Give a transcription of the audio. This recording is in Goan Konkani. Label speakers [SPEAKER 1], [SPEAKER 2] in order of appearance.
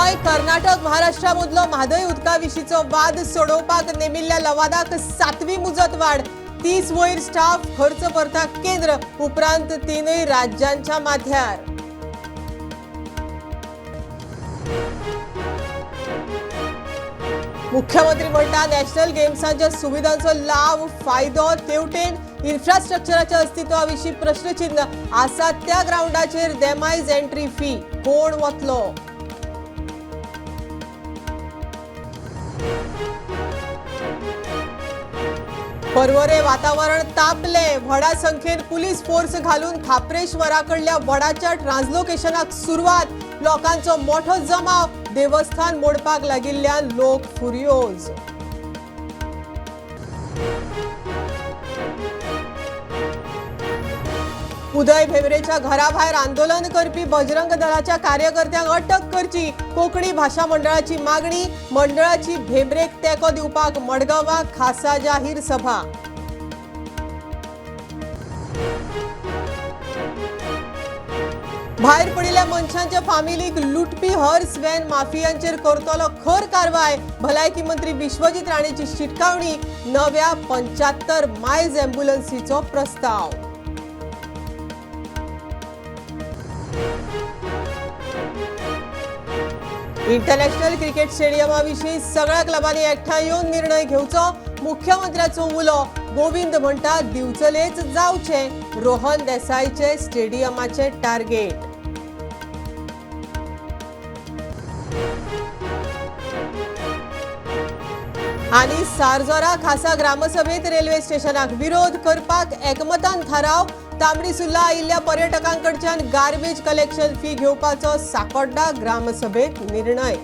[SPEAKER 1] गोंय, कर्नाटक, महाराष्ट्रा मदलो म्हादय उदका विशींचो वाद सोडोवपाक नेमिल्ल्या लवादाक 7वी मुजत वाड. 30 वयर स्टाफ खर्च करता केंद्र, उपरांत 3 राज्यांच्या माथ्यार. मुख्यमंत्री म्हणटा नॅशनल गेम्सांच्या सुविधांचो लाव फायदो तेवटेन इन्फ्रास्ट्रक्चराच्या अस्तित्वाविशीं प्रश्नचिन्ह. आसा त्या ग्रावंडाचेर देमायज एंट्री फी, कोण वतलो? पर्वरे वातावरण तापले. व्हडा संख्येन पुलीस फोर्स घालून खाप्रेश्वराकडल्या वडाच्या ट्रान्सलोकेशनाक सुरवात. लोकांचो मोठो जमाव, देवस्थान मोडपाक लागिल्ल्यान लोक फुर्योज. उदय भेंब्रेच्या घराभायर आंदोलन करपी बजरंग दलाच्या कार्यकर्त्यांक अटक करची, कोंकणी भाशा मंडळाची मागणी. मंडळाची भेंब्रेक तेंको दिवपाक मडगांवां खासा जाहीर सभा. भायर पडिल्ल्या मनशांच्या फामिलीक लुटपी हर्स व्हॅन माफियांचेर करतलो खर कारवाय. भलायकी मंत्री विश्वजीत राणेची शिटकावणी. नव्या 75 मायल्स ॲम्ब्युलन्सीचो प्रस्ताव. इंटरनॅशनल क्रिकेट स्टेडियमा विशीं सगळ्या क्लबांनी एकठांय येवन निर्णय घेवचो, मुख्यमंत्र्याचो उलो. गोविंद म्हणटा दिवचलेच जावचे रोहन देसाईचे स्टेडियमाचे टार्गेट. आनी सारजोरा खासा ग्रामसभेत रेल्वे स्टेशनाक विरोध करपाक एकमतान थाराव. तांबडी सुर्ला आयिल्ल्या पर्यटकांकडच्यान गार्बेज कलेक्शन फी घेवपाचो साकोड्डा ग्रामसभेत निर्णय.